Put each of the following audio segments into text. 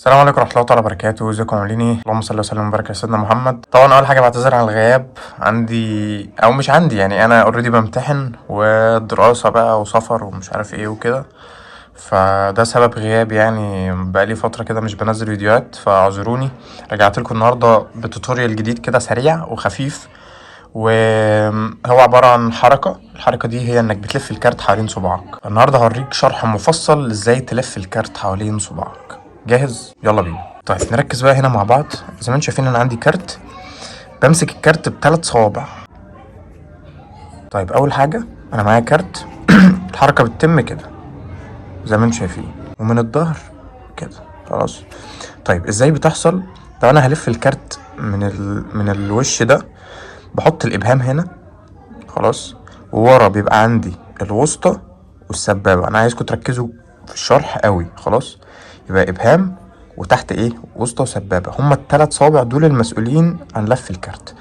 السلام عليكم ورحمة الله تعالى وبركاته. ازيكم عاملين ايه؟ اللهم صل وسلم وبارك على سيدنا محمد. طبعا اول حاجة بعتذر عن الغياب، عندي او مش عندي، يعني انا already بمتحن ودراسة بقى وسفر ومش عارف ايه وكده، فده سبب غياب، يعني بقالي فترة كده مش بنزل فيديوهات، فاعذروني. رجعت لكم النهارده ب tutorial جديد كده سريع وخفيف، وهو عبارة عن حركة. الحركة دي هي انك بتلف الكارت حوالين صباعك. النهاردة هوريك شرح مفصل ازاي تلف الكارت حوالين صباعك. جاهز؟ يلا بينا. طيب نركز بقى هنا مع بعض. زي ما انتم شايفين انا عندي كارت، بمسك الكارت بثلاث صوابع. طيب اول حاجة انا معايا كارت، الحركة بتتم كده زي ما انتم شايفين، ومن الظهر كده، خلاص. طيب ازاي بتحصل؟ لو انا هلف الكارت من الوش ده، بحط الابهام هنا، خلاص، وورا بيبقى عندي الوسطى والسبابة. انا عايزكم تركزوا في الشرح قوي، خلاص. يبقى ابهام وتحت ايه؟ وسطى وسبابة، هما التلات صوابع دول المسؤولين عن لف الكارت.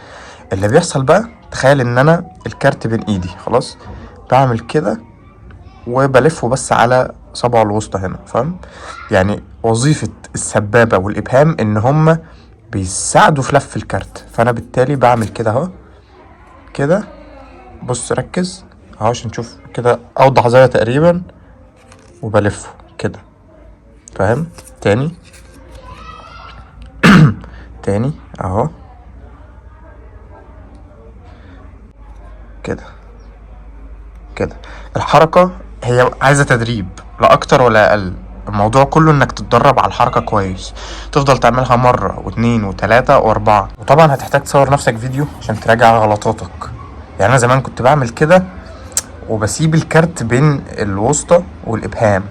اللي بيحصل بقى، تخيل ان انا الكارت بين ايدي، خلاص، بعمل كده وبلفه بس على صبعه الوسطى هنا، فاهم؟ يعني وظيفة السبابة والإبهام إن هما بيساعدوا في لف الكارت، فأنا بالتالي بعمل كده أهو كده. بص ركز اهو عشان تشوف كده أوضح زاوية تقريبا، وبلفه كده، فاهم؟ تاني تاني اهو كده كده. الحركة هي عايزة تدريب، لا أكتر ولا أقل. الموضوع كله إنك تتدرب على الحركة كويس، تفضل تعملها مرة واتنين وتلاتة وأربعة. وطبعا هتحتاج تصور نفسك فيديو عشان تراجع غلطاتك. يعني أنا زمان كنت بعمل كده وبسيب الكارت بين الوسطى والإبهام،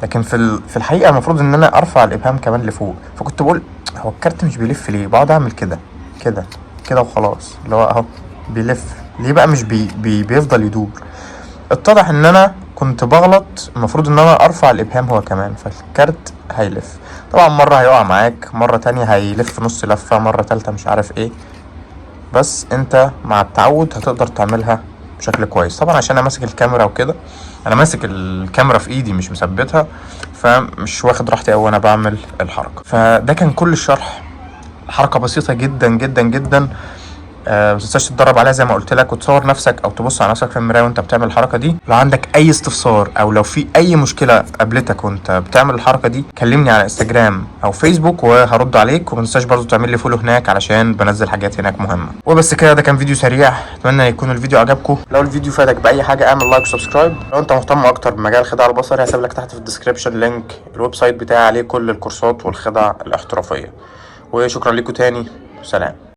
لكن في الحقيقة المفروض إن أنا أرفع الإبهام كمان لفوق. فكنت بقول هو الكارت مش بيلف ليه؟ بقعد أعمل كده كده كده وخلاص، اللي هو أهو بيلف ليه بقى مش بي بي بيفضل يدور. اتضح ان انا كنت بغلط، المفروض ان انا ارفع الابهام هو كمان، فالكارت هيلف. طبعا مرة هيقع معاك، مرة تانية هيلف نص لفة، مرة تالتة مش عارف ايه، بس انت مع التعود هتقدر تعملها بشكل كويس. طبعا عشان انا ماسك الكاميرا وكده، انا ماسك الكاميرا في ايدي مش مثبتها، فمش واخد راحتي اوي وانا بعمل الحركة. فده كان كل الشرح، حركة بسيطة جدا جدا جدا. ما تنساش تتدرب عليها زي ما قلت لك، وتصور نفسك او تبص على نفسك في المراية وانت بتعمل الحركة دي. لو عندك اي استفسار او لو في اي مشكلة قابلتك وانت بتعمل الحركة دي، كلمني على انستجرام او فيسبوك وهرد عليك. وما تنساش برضو تعمل لي follow هناك علشان بنزل حاجات هناك مهمة. وبس كده، ده كان فيديو سريع، اتمنى يكون الفيديو عجبكم. لو الفيديو فادك باي حاجة اعمل like و subscribe. لو انت مهتم اكتر بمجال الخداع البصري، هسيب لك تحت في ال description link ال website بتاعي عليه كل الكورسات والخدع الاحترافية. وشكرا لكم تاني، سلام.